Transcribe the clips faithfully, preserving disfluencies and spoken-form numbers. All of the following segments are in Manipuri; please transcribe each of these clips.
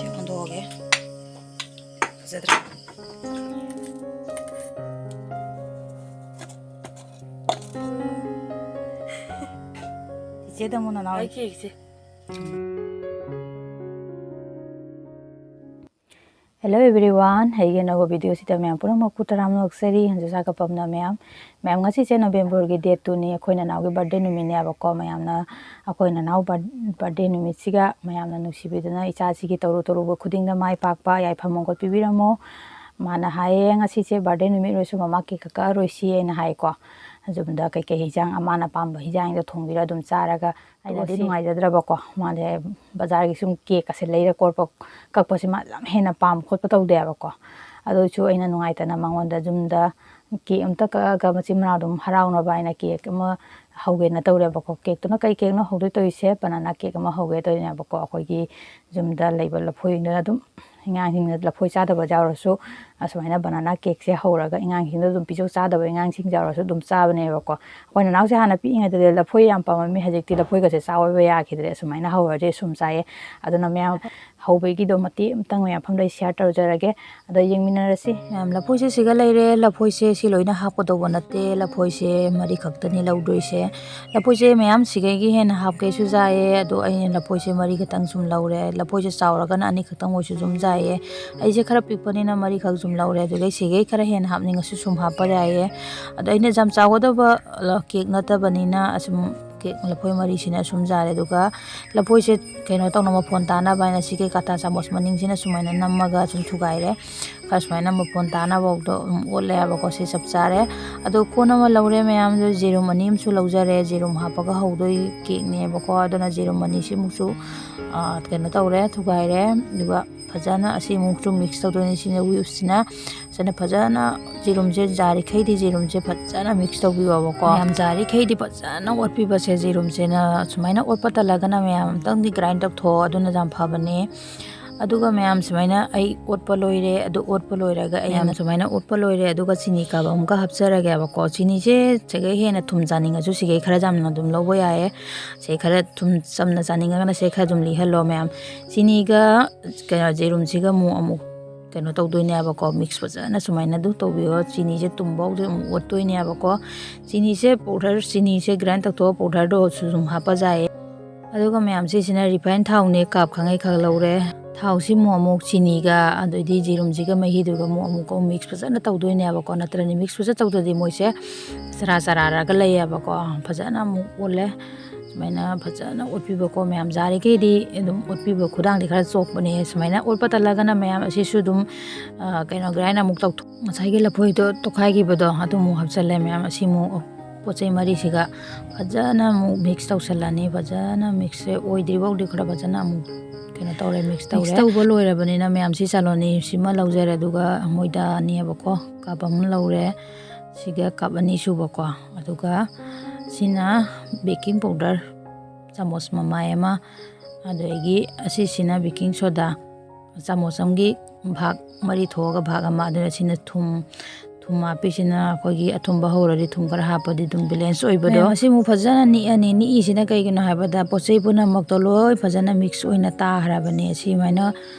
ꯑꯣꯟꯊꯣꯛꯑꯒꯦ꯫ ꯐꯖꯗ꯭ꯔꯥ? ꯏꯆꯦꯗ ꯑꯃꯨꯛ ꯅꯅꯥꯎ꯫ ꯍꯥꯏꯒꯦ, ꯏꯆꯦ꯫ Hello everyone, ꯑꯩꯒꯤ ꯑꯅꯧꯕ video ꯁꯤꯗ ꯃꯌꯥꯝ ꯄꯨꯝꯅꯃꯛꯄꯨ ꯇꯔꯥꯝꯅ ꯑꯣꯛꯆꯔꯤ꯫ ꯍꯟꯖꯨꯁꯥ ꯀꯄꯝꯅ ꯃꯌꯥꯝ꯫ ꯃꯌꯥꯝ, ꯉꯁꯤꯁꯦ November ꯒꯤ date two ꯅꯤ, ꯑꯩꯈꯣꯏ ꯅꯅꯥꯎꯒꯤ birthday ꯅꯨꯃꯤꯠꯅꯦꯕꯀꯣ꯫ ꯃꯌꯥꯝꯅ ꯑꯩꯈꯣꯏ ꯅꯅꯥꯎ ꯕꯥꯔ-, birthday ꯅꯨꯃꯤꯠꯁꯤꯒ ꯃꯌꯥꯝꯅ ꯅꯨꯡꯁꯤꯕꯤꯗꯨꯅ ꯏꯆꯥꯁꯤꯒꯤ ꯇꯧꯔꯨ ꯇꯧꯔꯨꯕ ꯈꯨꯗꯤꯡꯗ ꯃꯥꯏ ꯄꯥꯛꯄ ꯌꯥꯏꯐꯕ ꯃꯪꯒꯣꯜ ꯄꯤꯕꯤꯔꯝꯃꯣ꯫ ꯃꯥꯅ ꯍꯥꯏꯌꯦ, "ꯉꯁꯤꯁꯦ birthday ꯅꯨꯃꯤꯠ ꯑꯣꯏꯔꯁꯨ ꯃꯃꯥ cake ꯀꯛꯑꯔꯣꯏꯁꯤ" ꯍꯥꯏꯅ ꯍꯥꯏꯀꯣ꯫ ꯑꯗꯨꯝꯗ ꯀꯩꯀꯩ ꯍꯤꯟꯖꯥꯡ ꯑꯃꯅ ꯄꯥꯝꯕ ꯍꯤꯟꯖꯥꯡꯗꯣ ꯊꯣꯡꯕꯤꯔ ꯑꯗꯨꯝ ꯆꯥꯔꯒ ꯑꯩꯅꯗꯤ ꯅꯨꯡꯉꯥꯏꯖꯗ꯭ꯔꯕꯀꯣ꯫ ꯃꯥꯁꯦ ꯕꯖꯥꯔꯒꯤ ꯁꯨꯝ cake ꯑꯁꯦ ꯂꯩꯔ ꯀꯣꯠꯄ, ꯀꯛꯄꯁꯦ ꯃꯥ ꯌꯥꯝ ꯍꯦꯟꯅ ꯄꯥꯝ ꯈꯣꯠꯄ ꯇꯧꯗꯦꯕꯀꯣ꯫ ꯑꯗꯨ ꯑꯣꯏꯁꯨ ꯑꯩꯅ ꯅꯨꯡꯉꯥꯏꯇꯅ ꯃꯉꯣꯟꯗ ꯌꯨꯝꯗ cake ꯑꯝꯇ ꯀꯛꯑꯒ ꯃꯆꯤꯟ ꯃꯅꯥꯎ ꯑꯗꯨꯝ ꯍꯔꯥꯎꯅꯕ ꯍꯥꯏꯅ cake ꯑꯃ ꯍꯧꯒꯦꯅ ꯇꯧꯔꯦꯕꯀꯣ꯫ Cake ꯇꯨꯅ ꯀꯩ cake ꯅꯣ ꯍꯧꯗꯣꯏ ꯇꯧꯔꯤꯁꯦ? Banana cake ꯑꯃ ꯍꯧꯒꯦ ꯇꯧꯔꯤꯅꯦꯕꯀꯣ꯫ ꯑꯩꯈꯣꯏꯒꯤ ꯌꯨꯝꯗ ꯂꯩꯕ ꯂꯐꯣꯏꯗꯨꯅ ꯑꯗꯨꯝ ꯑꯉꯥꯡꯁꯤꯡꯅ ꯂꯐꯣꯏ ꯆꯥꯗꯕ ꯌꯥꯎꯔꯁꯨ ꯑꯁꯨꯃꯥꯏꯅ banana cake ꯁꯦ ꯍꯧꯔꯒ ꯑꯉꯥꯡꯁꯤꯡꯗ ꯑꯗꯨꯝ ꯄꯤꯖꯧ, ꯆꯥꯗꯕ ꯑꯉꯥꯡꯁꯤꯡ ꯌꯥꯎꯔꯁꯨ ꯑꯗꯨꯝ ꯆꯥꯕꯅꯦꯕꯀꯣ꯫ ꯑꯩꯈꯣꯏ ꯅꯅꯥꯎꯁꯦ ꯍꯥꯟꯅ ꯄꯤꯛꯏꯉꯩꯗꯗꯤ ꯂꯐꯣꯏ ꯌꯥꯝ ꯄꯥꯝꯃꯝꯃꯤ, ꯍꯧꯖꯤꯛꯇꯤ ꯂꯐꯣꯏꯒꯁꯦ ꯆꯥꯕ ꯌꯥꯈꯤꯗ꯭ꯔꯦ꯫ ꯑꯁꯨꯃꯥꯏꯅ ꯍꯧꯔꯗꯤ ꯁꯨꯝ ꯆꯥꯏꯌꯦ꯫ ꯑꯗꯨꯅ ꯃꯌꯥꯝ ꯍꯧꯕꯒꯤꯗꯣ ꯃꯇꯦꯛ ꯑꯃꯇꯪ ꯃꯌꯥꯝ ꯐꯝꯗ share ꯇꯧꯖꯔꯒꯦ꯫ ꯑꯗ ꯌꯦꯡꯃꯤꯟꯅꯔꯁꯤ꯫ ꯃꯌꯥꯝ, ꯂꯐꯣꯏꯁꯦ ꯁꯤꯒ ꯂꯩꯔꯦ꯫ ꯂꯐꯣꯏꯁꯦ ꯁꯤ ꯂꯣꯏꯅ ꯍꯥꯞꯀꯗꯧꯕ ꯅꯠꯇꯦ꯫ ꯂꯐꯣꯏꯁꯦ ꯃꯔꯤ ꯈꯛꯇꯅꯤ ꯂꯧꯗꯣꯏꯁꯦ꯫ ꯂꯐꯣꯏꯁꯦ ꯃꯌꯥꯝ ꯁꯤꯒꯩꯒꯤ ꯍꯦꯟꯅ ꯍꯥꯞꯀꯦꯁꯨ ꯌꯥꯏꯌꯦ꯫ ꯑꯗꯣ ꯑꯩꯅ ꯂꯐꯣꯏꯁꯦ ꯃꯔꯤ ꯈꯛꯇꯪ ꯁꯨꯝ ꯂꯧꯔꯦ꯫ ꯂꯐꯣꯏꯁꯦ ꯆꯥꯎꯔꯒꯅ ꯑꯅꯤ ꯈꯛꯇꯪ ꯑꯣꯏꯁꯨ ꯑꯗꯨꯝ ꯌꯥꯏꯌꯦ꯫ ꯑꯩꯁꯦ ꯈꯔ ꯄꯤꯛꯄꯅꯤꯅ ꯃꯔꯤ ꯈꯛ ꯁꯨꯝ ꯂꯧꯔꯦ꯫ ꯑꯗꯨꯒ ꯁꯤꯒꯩ ꯈꯔ ꯍꯦꯟꯅ ꯍꯥꯞꯅꯤꯡꯉꯁꯨ ꯁꯨꯝ ꯍꯥꯞꯄ ꯌꯥꯏꯌꯦ꯫ ꯑꯗꯣ ꯑꯩꯅ ꯌꯥꯝ ꯆꯥꯎꯒꯗꯕ, ꯑ, cake ꯅꯠꯇꯕꯅꯤꯅ ꯑꯁꯨꯝ cake ꯂꯐꯣꯏ ꯃꯔꯤꯁꯤꯅ ꯁꯨꯝ ꯌꯥꯔꯦ꯫ ꯑꯗꯨꯒ ꯂꯐꯣꯏꯁꯦ ꯀꯩꯅꯣ ꯇꯧꯅꯕ, ꯃꯐꯣꯟ ꯇꯥꯅꯕ ꯍꯥꯏꯅ ꯁꯤꯒꯤ ꯀꯥꯇꯥ ꯆꯥꯃꯁ ꯃꯅꯤꯡꯁꯤꯅ ꯁꯨꯃꯥꯏꯅ ꯅꯝꯃꯒ ꯁꯨꯝ ꯊꯨꯒꯥꯏꯔꯦ꯫ ꯈꯔ ꯁꯨꯃꯥꯏꯅ ꯃꯐꯣꯟ ꯇꯥꯅꯕ ꯑꯗꯨꯝ ꯑꯣꯠꯂꯦꯕꯀꯣ꯫ ꯁꯤ ꯆꯞ ꯆꯥꯔꯦ꯫ ꯑꯗꯣ ꯀꯣꯟ ꯑꯃ ꯂꯧꯔꯦ ꯃꯌꯥꯝꯁꯦ꯫ ꯖꯦꯔꯨꯝ ꯑꯅꯤ ꯑꯃꯁꯨ ꯂꯧꯖꯔꯦ꯫ ꯖꯦꯔꯨꯝ ꯍꯥꯞꯄꯒ ꯍꯧꯗꯣꯏ cake ꯅꯦꯕꯀꯣ꯫ ꯑꯗꯨꯅ ꯖꯦꯔꯨꯝ ꯑꯅꯤꯁꯤꯃꯨꯛꯁꯨ, ꯑ, ꯀꯩꯅꯣ ꯇꯧꯔꯦ, ꯊꯨꯒꯥꯏꯔꯦ꯫ ꯑꯗꯨꯒ ꯐꯖꯅ ꯑꯁꯤ ꯑꯃꯨꯛꯁꯨ mix ꯇꯧꯗꯣꯏꯅꯤ꯫ ꯁꯤꯅ whisk ꯁꯤꯅ꯫ ꯁꯤꯅ ꯐꯖꯅ ꯖꯦꯔꯨꯝꯁꯦ ꯖꯥꯔꯤꯈꯩꯗꯤ ꯖꯦꯔꯨꯝꯁꯦ ꯐꯖꯅ mix ꯇꯧꯕꯤꯌꯣꯕꯀꯣ꯫ ꯌꯥꯝ ꯖꯥꯔꯤꯈꯩꯗꯤ ꯐꯖꯅ ꯑꯣꯠꯄꯤꯕꯁꯦ꯫ ꯖꯦꯔꯨꯝꯁꯤꯅ ꯁꯨꯃꯥꯏꯅ ꯑꯣꯠꯄ ꯇꯜꯂꯒꯅ ꯃꯌꯥꯝ ꯑꯝꯇꯪꯗꯤ grind ꯇꯧꯊꯣꯛꯑꯣ, ꯑꯗꯨꯅ ꯌꯥꯝ ꯐꯕꯅꯦ꯫ ꯑꯗꯨꯒ ꯃꯌꯥꯝ ꯁꯨꯃꯥꯏꯅ ꯑꯩ ꯑꯣꯠꯄ ꯂꯣꯏꯔꯦ꯫ ꯑꯗꯨ ꯑꯣꯠꯄ ꯂꯣꯏꯔꯒ ꯑꯩꯅ ꯁꯨꯃꯥꯏꯅ ꯑꯣꯠꯄ ꯂꯣꯏꯔꯦ꯫ ꯑꯗꯨꯒ ꯆꯤꯅꯤ ꯀꯞ ꯑꯃꯒ ꯍꯥꯞꯆꯔꯒꯦꯕꯀꯣ꯫ ꯆꯤꯅꯤꯁꯦ ꯁꯤꯒꯩ ꯍꯦꯟꯅ ꯊꯨꯝ ꯆꯥꯅꯤꯡꯉꯁꯨ ꯁꯤꯒꯩ ꯈꯔ ꯌꯥꯝꯅ ꯑꯗꯨꯝ ꯂꯧꯕ ꯌꯥꯏꯌꯦ꯫ ꯁꯤ ꯈꯔ ꯊꯨꯝ ꯆꯝꯅ ꯆꯥꯅꯤꯡꯉꯒꯅ ꯁꯤ ꯈꯔ ꯑꯗꯨꯝ ꯂꯤꯍꯜꯂꯣ ꯃꯌꯥꯝ꯫ ꯆꯤꯅꯤꯒ ꯀꯩꯅꯣ ꯌꯦꯔꯨꯝꯁꯤꯒ ꯑꯃꯨꯛ ꯑꯃꯨꯛ ꯀꯩꯅꯣ ꯇꯧꯗꯣꯏꯅꯦꯕꯀꯣ꯫ Mix ꯐꯖꯅ ꯁꯨꯃꯥꯏꯅ ꯑꯗꯨ ꯇꯧꯕꯤꯌꯣ꯫ ꯆꯤꯅꯤꯁꯦ ꯇꯨꯝꯐꯥꯎꯗꯤ ꯑꯃꯨꯛ ꯑꯣꯠꯇꯣꯏꯅꯦꯕꯀꯣ꯫ ꯆꯤꯅꯤꯁꯦ powder, ꯆꯤꯅꯤꯁꯦ grind ꯇꯧꯊꯣꯛꯑ powderꯗꯣꯁꯨ ꯑꯗꯨꯝ ꯍꯥꯞꯄ ꯌꯥꯏꯌꯦ꯫ ꯑꯗꯨꯒ ꯃꯌꯥꯝ ꯁꯤꯁꯤꯅ refined ꯊꯥꯎꯅꯦ, cup ꯈꯥꯡꯉꯩ ꯈꯛ ꯂꯧꯔꯦ꯫ ꯊꯥꯎꯁꯤ ꯑꯃꯨꯛ ꯑꯃꯨꯛ ꯆꯤꯅꯤꯒ ꯑꯗꯩꯗꯤ ꯌꯦꯔꯨꯝꯁꯤꯒ ꯃꯍꯤꯗꯨꯒ ꯑꯃꯨꯛ ꯑꯃꯨꯛ ꯑꯃꯨꯛ mix ꯐꯖꯅ ꯇꯧꯗꯣꯏꯅꯦꯕꯀꯣ꯫ ꯅꯠꯇ꯭ꯔꯗꯤ mix ꯐꯖꯅ ꯇꯧꯗ꯭ꯔꯗꯤ ꯃꯣꯏꯁꯦ ꯆꯔꯥ ꯆꯔꯥꯔꯒ ꯂꯩꯌꯦꯕꯀꯣ꯫ ꯐꯖꯅ ꯑꯃꯨꯛ ꯑꯣꯠꯂꯦ꯫ ꯁꯨꯃꯥꯏꯅ ꯐꯖꯅ ꯑꯣꯠꯄꯤꯕꯀꯣ ꯃꯌꯥꯝ꯫ ꯌꯥꯔꯤꯈꯩꯗꯤ ꯑꯗꯨꯝ ꯑꯣꯠꯄꯤꯕ, ꯈꯨꯗꯥꯡꯗꯤ ꯈꯔ ꯆꯣꯛꯄꯅꯦ꯫ ꯁꯨꯃꯥꯏꯅ ꯑꯣꯠꯄ ꯇꯜꯂꯒꯅ ꯃꯌꯥꯝ ꯑꯁꯤꯁꯨ ꯑꯗꯨꯝ, ꯑ, ꯀꯩꯅꯣ, grind ꯑꯃꯨꯛ ꯇꯧꯊꯣꯛ-, ꯉꯁꯥꯏꯒꯤ ꯂꯐꯣꯏꯗꯣ ꯇꯣꯈꯥꯏꯈꯤꯕꯗꯣ ꯑꯗꯨ ꯑꯃꯨꯛ ꯍꯥꯞꯆꯜꯂꯦ ꯃꯌꯥꯝ꯫ ꯑꯁꯤ ꯑꯃꯨꯛ ꯄꯣꯠ ꯆꯩ ꯃꯔꯤꯁꯤꯒ ꯐꯖꯅ ꯑꯃꯨꯛ mix ꯇꯧꯁꯜꯂꯅꯤ꯫ ꯐꯖꯅ mixꯁꯦ ꯑꯣꯏꯗ꯭ꯔꯤꯐꯥꯎꯗꯤ ꯈꯔ ꯐꯖꯅ ꯑꯃꯨꯛ ꯀꯩꯅꯣ ꯇꯧꯔꯦ, mix ꯇꯧꯔꯦ꯫ Mix ꯇꯧꯕ ꯂꯣꯏꯔꯕꯅꯤꯅ ꯃꯌꯥꯝ ꯁꯤ ꯆꯥꯂꯣꯅꯤ ꯁꯤꯃ ꯂꯧꯖꯔꯦ꯫ ꯑꯗꯨꯒ ꯃꯣꯏꯗꯥꯅꯦꯕꯀꯣ, cup ꯑꯃ ꯂꯧꯔꯦ꯫ ꯁꯤꯒ cup ꯑꯅꯤ ꯁꯨꯕꯀꯣ꯫ ꯑꯗꯨꯒ ꯁꯤꯅ baking powder ꯆꯥꯃꯁ ꯃꯃꯥꯏ ꯑꯃ, ꯑꯗꯒꯤ ꯑꯁꯤꯁꯤꯅ baking soda ꯆꯥꯃꯁ ꯑꯃꯒꯤ ꯚꯥꯒ ꯃꯔꯤ ꯊꯣꯛꯑꯒ ꯚꯥꯒ ꯑꯃ, ꯑꯗꯨꯅ ꯁꯤꯅ ꯊꯨꯝ, ꯊꯨꯝ ꯍꯥꯞꯄꯤꯁꯤꯅ ꯑꯩꯈꯣꯏꯒꯤ ꯑꯊꯨꯝꯕ ꯍꯧꯔꯗꯤ ꯊꯨꯝ ꯈꯔ ꯍꯥꯞꯄꯗꯤ ꯑꯗꯨꯝ balance ꯑꯣꯏꯕꯗꯣ꯫ ꯃꯌꯥꯝ ꯑꯁꯤ ꯑꯃꯨꯛ ꯐꯖꯅ ꯅꯤꯛꯑꯅꯤ꯫ ꯅꯤꯛꯏꯁꯤꯅ ꯀꯩꯒꯤꯅꯣ ꯍꯥꯏꯕꯗ ꯄꯣꯠ ꯆꯩ ꯄꯨꯝꯅꯃꯛꯇꯣ ꯂꯣꯏ ꯐꯖꯅ mix ꯑꯣꯏꯅ ꯇꯥꯈ꯭ꯔꯕꯅꯦ꯫ ꯁꯤꯃꯥꯏꯅ,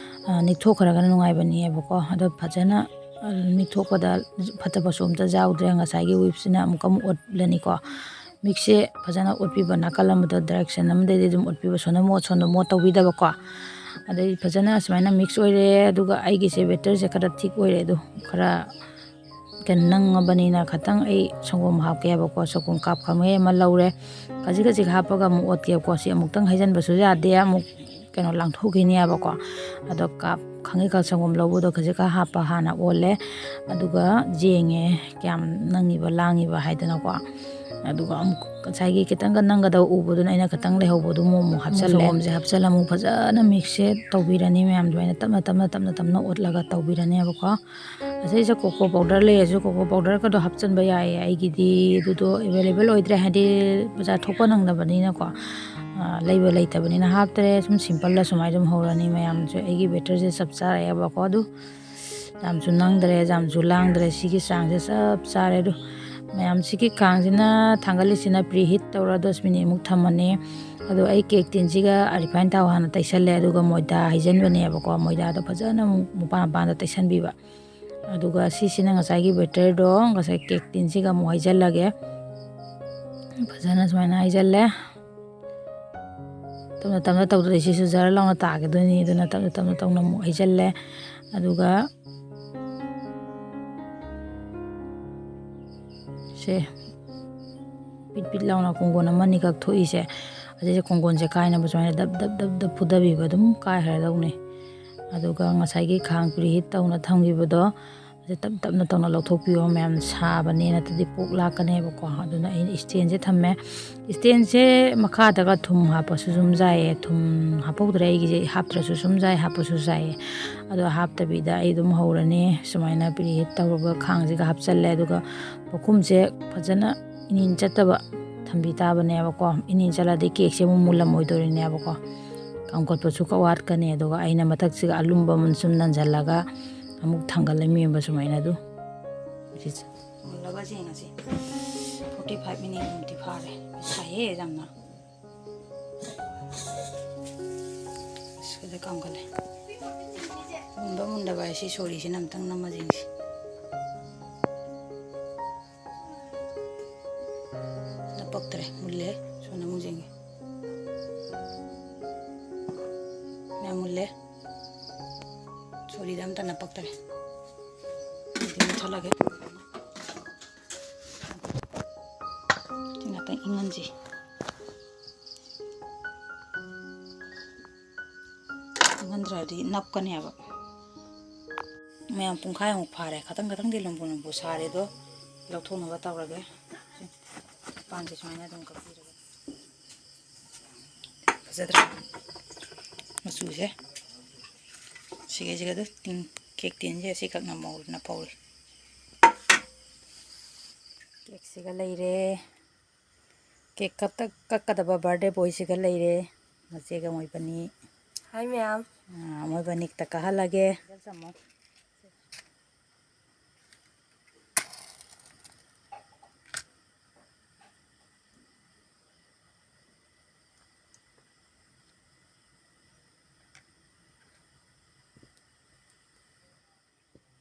ꯑ, ꯅꯤꯛꯊꯣꯛꯈ꯭ꯔꯒꯅ ꯅꯨꯡꯉꯥꯏꯕꯅꯦꯕꯀꯣ꯫ ꯑꯗꯣ ꯐꯖꯅ, ꯑ, ꯅꯤꯛꯊꯣꯛꯄꯗ ꯐꯠꯇꯕꯁꯨ ꯑꯝꯇ ꯌꯥꯎꯗ꯭ꯔꯦ꯫ ꯉꯁꯥꯏꯒꯤ whipꯁꯤꯅ ꯑꯃꯨꯛꯀ ꯑꯃꯨꯛ ꯑꯣꯠꯂꯅꯤꯀꯣ꯫ Mixꯁꯦ ꯐꯖꯅ ꯑꯣꯠꯄꯤꯕ, ꯅꯥꯀꯜ ꯑꯃꯗ direction ꯑꯃꯗꯗꯤ ꯑꯗꯨꯝ ꯑꯣꯠꯄꯤꯕ, ꯁꯣꯝꯗ ꯃꯣꯠ, ꯁꯣꯝꯗ ꯃꯣꯠ ꯇꯧꯕꯤꯗꯕꯀꯣ꯫ ꯑꯗꯩ ꯐꯖꯅ ꯁꯨꯃꯥꯏꯅ mix ꯑꯣꯏꯔꯦ꯫ ꯑꯗꯨꯒ ꯑꯩꯒꯤꯁꯦ batterꯁꯦ ꯈꯔ thick ꯑꯣꯏꯔꯦ, ꯑꯗꯣ ꯈꯔ ꯀꯩꯅꯣ ꯅꯪꯉꯕꯅꯤꯅ ꯈꯇꯪ ꯑꯩ ꯁꯪꯒꯣꯝ ꯍꯥꯞꯀꯦꯕꯀꯣ꯫ ꯁꯪꯒꯣꯝ cup ꯈꯥꯡꯉꯩ ꯑꯃ ꯂꯧꯔꯦ꯫ ꯈꯖꯤꯛ ꯈꯖꯤꯛ ꯍꯥꯞꯄꯒ ꯑꯃꯨꯛ ꯑꯣꯠꯀꯦꯕꯀꯣ꯫ ꯁꯤ ꯑꯃꯨꯛꯇꯪ ꯍꯩꯖꯤꯟꯕꯁꯨ ꯌꯥꯗꯦ, ꯑꯃꯨꯛ ꯀꯩꯅꯣ ꯂꯥꯡꯊꯣꯛꯈꯤꯅꯦꯕꯀꯣ꯫ ꯑꯗꯣ cup ꯈꯥꯡꯉꯩ ꯈꯛ ꯁꯪꯒꯣꯝ ꯂꯧꯕꯗꯣ ꯈꯖꯤꯛ ꯈꯛ ꯍꯥꯞꯄ ꯍꯥꯟꯅ ꯑꯣꯜꯂꯦ꯫ ꯑꯗꯨꯒ ꯌꯦꯡꯉꯦ ꯀꯌꯥꯝ ꯅꯪꯉꯤꯕ ꯂꯥꯡꯉꯤꯕ ꯍꯥꯏꯗꯅꯀꯣ꯫ ꯑꯗꯨꯒ ꯑꯃꯨꯛ ꯉꯁꯥꯏꯒꯤ ꯈꯤꯇꯪꯒ ꯅꯪꯒꯗꯕ ꯎꯕꯗꯨꯅ ꯑꯩꯅ ꯈꯤꯇꯪ ꯂꯩꯍꯧꯕꯗꯣ ꯑꯗꯨꯃꯨꯛ ꯑꯃꯨꯛ ꯍꯥꯞꯆꯜꯂꯦ꯫ ꯁꯪꯒꯣꯝꯁꯦ ꯍꯥꯞꯆꯜꯂ ꯑꯃꯨꯛ ꯐꯖꯅ mixꯁꯦ ꯇꯧꯕꯤꯔꯅꯤ ꯃꯌꯥꯝ꯫ ꯑꯗꯨꯃꯥꯏꯅ ꯇꯞꯅ, ꯇꯞꯅ, ꯇꯞꯅ, ꯇꯞꯅ ꯑꯣꯠꯂꯒ ꯇꯧꯕꯤꯔꯅꯦꯕꯀꯣ꯫ ꯑꯁꯤꯁꯦ cocoa powder ꯂꯩꯔꯁꯨ cocoa powderꯒꯗꯣ ꯍꯥꯞꯆꯤꯟꯕ ꯌꯥꯏꯌꯦ꯫ ꯑꯩꯒꯤꯗꯤ ꯑꯗꯨꯗꯣ available ꯑꯣꯏꯗ꯭ꯔꯦ, ꯍꯥꯏꯗꯤ ꯕꯖꯥꯔ ꯊꯣꯛꯄ ꯅꯪꯗꯕꯅꯤꯅꯀꯣ꯫ ꯂꯩꯕ ꯂꯩꯇꯕꯅꯤꯅ ꯍꯥꯞꯇ꯭ꯔꯦ꯫ ꯁꯨꯝ ꯁꯤꯝꯄꯜꯗ ꯁꯨꯃꯥꯏꯅ ꯑꯗꯨꯝ ꯍꯧꯔꯅꯤ꯫ ꯃꯌꯥꯝꯁꯨ ꯑꯩꯒꯤ ꯕꯦꯇꯔꯁꯦ ꯆꯞ ꯆꯥꯔꯛꯑꯦꯕꯀꯣ꯫ ꯑꯗꯨ ꯌꯥꯝꯁꯨ ꯅꯪꯗ꯭ꯔꯦ, ꯌꯥꯝꯁꯨ ꯂꯥꯡꯗ꯭ꯔꯦ꯫ ꯁꯤꯒꯤ ꯆꯥꯡꯁꯦ ꯆꯞ ꯆꯥꯔꯦ꯫ ꯑꯗꯨ ꯃꯌꯥꯝꯁꯤꯒꯤ ꯈꯥꯡꯁꯤꯅ ꯊꯥꯡꯒꯠꯂꯤꯁꯤꯅ ꯄ꯭ꯔꯤ ꯍꯤꯠ ꯇꯧꯔ ꯗꯁ ꯃꯤꯅꯤꯠꯃꯨꯛ ꯊꯝꯃꯅꯤ꯫ ꯑꯗꯣ ꯑꯩ ꯀꯦꯛ ꯇꯤꯟꯁꯤꯒ ꯔꯤꯐꯥꯏꯟ ꯊꯥꯎ ꯍꯥꯟꯅ ꯇꯩꯁꯜꯂꯦ, ꯑꯗꯨꯒ ꯃꯣꯏꯗꯥ ꯍꯩꯖꯤꯟꯕꯅꯦꯕꯀꯣ꯫ ꯃꯣꯏꯗꯥꯗꯣ ꯐꯖꯅ ꯑꯃꯨꯛ ꯃꯄꯥꯟ ꯃꯄꯥꯟꯗ ꯇꯩꯁꯟꯕꯤꯕ꯫ ꯑꯗꯨꯒ ꯁꯤꯁꯤꯅ ꯉꯁꯥꯏꯒꯤ ꯕꯦꯇꯔꯗꯣ ꯉꯁꯥꯏ ꯀꯦꯛ ꯇꯤꯟꯁꯤꯒ ꯑꯃꯨꯛ ꯍꯩꯖꯜꯂꯒꯦ꯫ ꯐꯖꯅ ꯁꯨꯃꯥꯏꯅ ꯍꯩꯖꯜꯂꯦ꯫ ꯇꯞꯅ ꯇꯞꯅ ꯇꯧꯗ꯭ꯔꯗꯤ ꯁꯤꯁꯨ ꯖꯔ ꯂꯥꯎꯅ ꯇꯥꯈꯤꯗꯣꯏꯅꯤ꯫ ꯑꯗꯨꯅ ꯇꯞꯅ ꯇꯞꯅ ꯇꯞꯅ ꯑꯃꯨꯛ ꯍꯩꯖꯜꯂꯦ꯫ ꯑꯗꯨꯒ ꯁꯦ ꯄꯤꯠ ꯄꯤꯠ ꯂꯥꯎꯅ ꯀꯣꯡꯒꯣꯟ ꯑꯃ ꯑꯅꯤꯈꯛ ꯊꯣꯛꯏꯁꯦ, ꯑꯁꯤꯁꯦ ꯀꯣꯡꯒꯣꯟꯁꯦ ꯀꯥꯏꯅꯕ ꯁꯨꯃꯥꯏꯅ ꯗꯞ ꯗꯞ ꯗꯞ ꯗꯞ ꯐꯨꯗꯕꯤꯕ ꯑꯗꯨꯝ ꯀꯥꯏꯈ꯭ꯔꯗꯧꯅꯤ꯫ ꯑꯗꯨꯒ ꯉꯁꯥꯏꯒꯤ ꯈꯥꯡ ꯄ꯭ꯔꯤꯍꯤꯠ ꯇꯧꯅ ꯊꯝꯈꯤꯕꯗꯣ ꯑꯁꯤ ꯇꯞ ꯇꯞꯅ ꯇꯧꯅ ꯂꯧꯊꯣꯛꯄꯤꯌꯣ ꯃꯌꯥꯝ, ꯁꯥꯕꯅꯦ ꯅꯠꯇ꯭ꯔꯗꯤ ꯄꯣꯛ ꯂꯥꯛꯀꯅꯦꯕꯀꯣ꯫ ꯑꯗꯨꯅ ꯑꯩꯅ ꯏꯁꯇꯦꯟꯁꯦ ꯊꯝꯃꯦ꯫ ꯏꯁꯇꯦꯟꯁꯦ ꯃꯈꯥꯗꯒ ꯊꯨꯝ ꯍꯥꯞꯄꯁꯨ ꯁꯨꯝ ꯌꯥꯏꯌꯦ, ꯊꯨꯝ ꯍꯥꯞꯍꯧꯗ꯭ꯔꯦ ꯑꯩꯒꯤꯁꯦ, ꯍꯥꯞꯇ꯭ꯔꯁꯨ ꯁꯨꯝ ꯌꯥꯏ, ꯍꯥꯞꯄꯁꯨ ꯌꯥꯏꯌꯦ꯫ ꯑꯗꯣ ꯍꯥꯞꯇꯕꯤꯗ ꯑꯩ ꯑꯗꯨꯝ ꯍꯧꯔꯅꯤ꯫ ꯁꯨꯃꯥꯏꯅ ꯄ꯭ꯔꯤꯍꯤꯠ ꯇꯧꯔꯕ ꯈꯥꯡꯁꯤꯒ ꯍꯥꯞꯆꯜꯂꯦ꯫ ꯑꯗꯨꯒ ꯃꯈꯨꯝꯁꯦ ꯐꯖꯅ ꯏꯅꯤꯟ ꯆꯠꯇꯕ ꯊꯝꯕꯤ ꯇꯥꯕꯅꯦꯕꯀꯣ꯫ ꯏꯅꯤꯟ ꯆꯠꯂꯗꯤ ꯀꯦꯛꯁꯦ ꯑꯃꯨꯛ ꯃꯨꯜꯂꯝꯃꯣꯏꯗꯣꯔꯤꯅꯦꯕꯀꯣ, ꯀꯥꯝꯈꯠꯄꯁꯨ ꯈꯔ ꯋꯥꯠꯀꯅꯤ꯫ ꯑꯗꯨꯒ ꯑꯩꯅ ꯃꯊꯛꯁꯤꯒ ꯑꯂꯨꯝꯕ ꯑꯃ ꯁꯨꯝ ꯅꯟꯁꯤꯜꯂꯒ ꯑꯃꯨꯛ ꯊꯥꯡꯒꯠꯂꯝꯃꯦꯕ ꯁꯨꯃꯥꯏꯅ꯫ ꯑꯗꯨ ꯁꯤꯁꯦ ꯃꯨꯜꯂꯕ ꯌꯦꯡꯉꯁꯤ꯫ ꯐꯣꯔꯇꯤ ꯐꯥꯏꯚ ꯃꯤꯅꯤꯠꯃꯨꯛꯇꯤ ꯐꯥꯔꯦ꯫ ꯁꯥꯏꯍꯦ ꯌꯥꯝꯅ꯫ ꯑꯁ, ꯐꯖ ꯀꯥꯝꯒꯜꯂꯦ꯫ ꯃꯨꯟꯕ ꯃꯨꯟꯗꯕ ꯍꯥꯏꯁꯤ ꯁꯣꯔꯤꯁꯤꯅ ꯑꯝꯇꯪ ꯅꯝꯃ ꯌꯦꯡꯁꯤ꯫ ꯅꯄꯛꯇ꯭ꯔꯦ, ꯃꯨꯜꯂꯦ꯫ ꯁꯣꯝꯗ ꯑꯃꯨꯛ ꯌꯦꯡꯒꯦ꯫ ꯃꯌꯥꯝ ꯃꯨꯜꯂꯦ꯫ ꯁꯣꯔꯤꯗ ꯑꯝꯇ ꯅꯄꯛꯇ꯭ꯔꯦ꯫ ꯑꯗꯨꯗꯤ ꯃꯨꯠꯊꯠꯂꯒꯦ꯫ ꯁꯤ ꯉꯥꯛꯇꯪ ꯏꯪꯍꯟꯁꯤ꯫ ꯏꯪꯍꯟꯗ꯭ꯔꯗꯤ ꯅꯞꯀꯅꯦꯕ꯫ ꯃꯌꯥꯝ ꯄꯨꯡꯈꯥꯏꯃꯨꯛ ꯐꯥꯔꯦ꯫ ꯈꯇꯪ ꯈꯇꯪꯗꯤ ꯂꯨꯝꯕꯨ ꯂꯨꯝꯕꯨ ꯁꯥꯔꯦ꯫ ꯑꯗꯣ ꯂꯧꯊꯣꯛꯅꯕ ꯇꯧꯔꯒꯦ꯫ ꯄꯥꯟꯁꯦ ꯁꯨꯃꯥꯏꯅ ꯑꯗꯨꯝ ꯀꯛꯄꯤꯔꯒ꯫ ꯐꯖꯗ꯭ꯔꯥ? ꯃꯆꯨꯁꯦ ꯁꯤꯒꯩꯁꯤꯒ ꯑꯗꯨ ꯇꯤꯟ, ꯀꯦꯛ ꯇꯤꯟꯁꯦ ꯑꯁꯤꯈꯛꯅ ꯃꯧꯔꯨꯅ ꯐꯧꯔꯤ꯫ ꯀꯦꯛꯁꯤꯒ ꯂꯩꯔꯦ꯫ ꯀꯦꯛ ꯀꯛꯇ-, ꯀꯛꯀꯗꯕ ꯕꯥꯔꯗꯦ ꯕꯣꯏꯁꯤꯒ ꯂꯩꯔꯦ꯫ ꯃꯆꯦꯒ ꯃꯣꯏꯕꯅꯤ꯫ ꯍꯥꯏ ꯃꯌꯥꯝ꯫ ꯑꯥ, ꯃꯣꯏꯕꯅꯤ ꯈꯛꯇ ꯀꯛꯍꯜꯂꯒꯦ꯫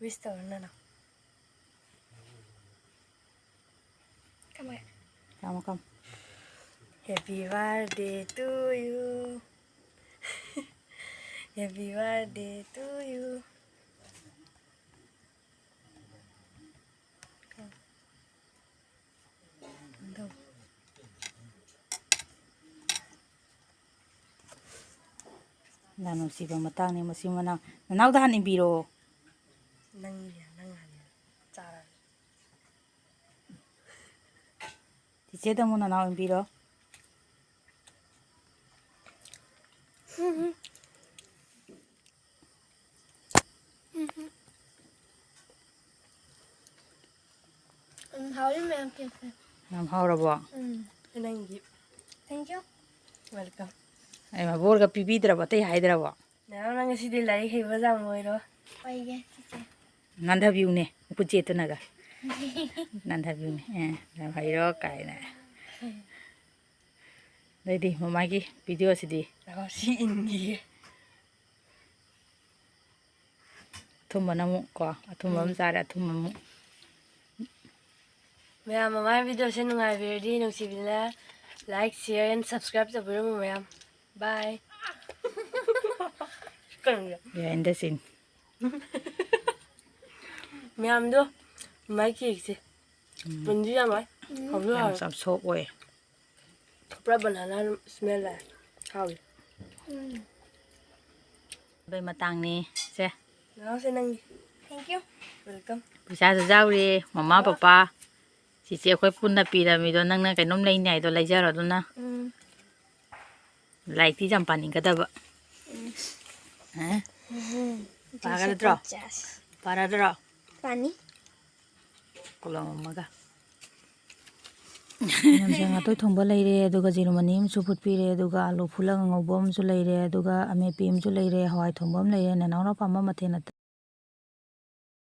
Wish ꯇꯧꯔꯣ ꯅꯅꯥꯎ꯫ ꯀꯃꯥꯏ? ꯀꯃ, ꯀꯃ꯫ Happy birthday to you. Happy birthday to you. ꯌꯥꯝ ꯅꯨꯡꯁꯤꯕ ꯃꯇꯥꯡꯅꯤ ꯃꯁꯤ ꯃꯅꯥꯎ꯫ ꯅꯅꯥꯎꯗ ꯍꯥꯟꯅ ꯏꯟꯕꯤꯔꯣ꯫ ꯅꯪꯒꯤ, ꯅꯪ ꯍꯥꯟꯅ ꯆꯥꯔꯒꯦ꯫ ꯆꯤꯆꯦꯗ ꯑꯃꯨꯛ ꯅꯅꯥꯎ ꯏꯟꯕꯤꯔꯣ꯫ ꯎꯝ꯫ ꯎꯝ꯫ ꯎꯝ, ꯍꯥꯎꯔꯤ ꯃꯌꯥꯝ ꯀꯦꯛꯁꯦ꯫ ꯌꯥꯝ ꯍꯥꯎꯔꯕꯣ? ꯎꯝ꯫ ꯅꯪꯒꯤ꯫ Thank you꯫ Welcome꯫ ꯑꯩ ꯃꯕꯣꯔꯒ ꯄꯤꯕꯤꯗ꯭ꯔꯕꯣ? ꯑꯇꯩ ꯍꯥꯏꯗ꯭ꯔꯕꯣ? ꯃꯌꯥꯝ, ꯅꯪ ꯉꯁꯤꯗꯤ ꯂꯥꯏꯔꯤꯛ ꯍꯩꯕ ꯌꯥꯝ ꯑꯣꯏꯔꯣ꯫ ꯑꯣꯏꯒꯦ, ꯆꯤꯆꯦ꯫ ꯅꯥꯟꯊꯕꯤꯌꯨꯅꯦ, ꯈꯨꯠ ꯆꯦꯠꯇꯨꯅꯒ꯫ ꯅꯥꯟꯊꯕꯤꯌꯨꯅꯦ꯫ ꯑꯦ, ꯌꯥꯝ ꯍꯩꯔꯣ ꯀꯥꯏꯅ꯫ ꯑꯗꯩꯗꯤ ꯃꯃꯥꯒꯤ ꯚꯤꯗꯤꯑꯣꯁꯤꯗꯤ꯫ ꯑꯣ, ꯁꯤ ꯏꯟꯈꯤꯒꯦ꯫ ꯑꯊꯨꯝꯕꯅ ꯑꯃꯨꯛ ꯀꯣ, ꯑꯊꯨꯝꯕ ꯑꯃ ꯎꯝ꯫ ꯆꯥꯔꯦ, ꯑꯊꯨꯝꯕ ꯑꯃꯨꯛ꯫ ꯃꯌꯥꯝ, ꯃꯃꯥꯒꯤ ꯚꯤꯗꯤꯑꯣꯁꯦ ꯅꯨꯡꯉꯥꯏꯕꯤꯔꯗꯤ ꯅꯨꯡꯁꯤꯕꯤꯗꯨꯅ like, share and subscribe ꯇꯧꯕꯤꯔꯝꯃꯨ ꯃꯌꯥꯝ꯫ Bye꯫ ꯀꯩꯅꯣ? Behind the scene꯫ ꯃꯌꯥꯝꯗꯣ, ꯃꯥꯏ ꯀꯦꯛꯁꯦ꯫ ꯎꯝ꯫ ꯄꯨꯟꯁꯤ ꯌꯥꯝ ꯍꯥꯎ-, ꯍꯥꯎꯁꯨ ꯌꯥꯝ ꯍꯥꯎꯋꯦ꯫ ꯆꯝꯁꯣꯛ ꯑꯣꯏ꯫ ꯄꯨꯔꯥ banana smell ꯂꯥꯛꯑꯦ꯫ ꯍꯥꯎꯋꯤ꯫ ꯎꯝ꯫ ꯑꯗꯨꯏ ꯃꯇꯥꯡꯅꯤ ꯁꯦ꯫ ꯅꯅꯥꯎꯁꯦ ꯅꯪꯒꯤ꯫ Thank you꯫ Welcome꯫ ꯄꯩꯁꯥꯁꯨ ꯌꯥꯎꯔꯤ, ꯃꯃꯥ, ꯄꯄꯥ꯫ ꯆꯤꯆꯦ ꯑꯩꯈꯣꯏ ꯄꯨꯟꯅ ꯄꯤꯔꯝꯃꯤꯗꯣ, ꯅꯪꯅ ꯀꯩꯅꯣꯝ ꯂꯩꯅꯤ ꯍꯥꯏꯗꯣ ꯂꯩꯖꯔꯣ ꯑꯗꯨꯅ꯫ ꯎꯝ꯫ ꯂꯥꯏꯔꯤꯛꯇꯤ ꯌꯥꯝ ꯄꯥꯅꯤꯡꯒꯗꯕ꯫ ꯎꯝ꯫ ꯑ? ꯎꯝ꯫ ꯄꯥꯒꯗ꯭ꯔꯣ? ꯄꯥꯔꯗ꯭ꯔꯣ? ꯄꯥꯅꯤ꯫ ꯀꯣꯂꯣꯝ ꯑꯃꯒ꯫ ꯃꯤꯅꯝꯁꯦ ꯉꯥꯇꯣꯏ ꯊꯣꯡꯕ ꯂꯩꯔꯦ, ꯑꯗꯨꯒ ꯖꯤꯔꯨꯃꯅꯤ ꯑꯃꯁꯨ ꯐꯨꯠꯄꯤꯔꯦ, ꯑꯗꯨꯒ ꯑꯂꯨ ꯐꯨꯠꯂꯒ ꯉꯧꯕ ꯑꯃꯁꯨ ꯂꯩꯔꯦ, ꯑꯗꯨꯒ ꯑꯃꯦꯠꯄꯤ ꯑꯃꯁꯨ ꯂꯩꯔꯦ, ꯍꯋꯥꯏ ꯊꯣꯡꯕ ꯑꯃ ꯂꯩꯔꯦ꯫ ꯅꯅꯥꯎꯅ ꯄꯥꯝꯕ ꯃꯊꯦꯜ ꯑꯇꯩ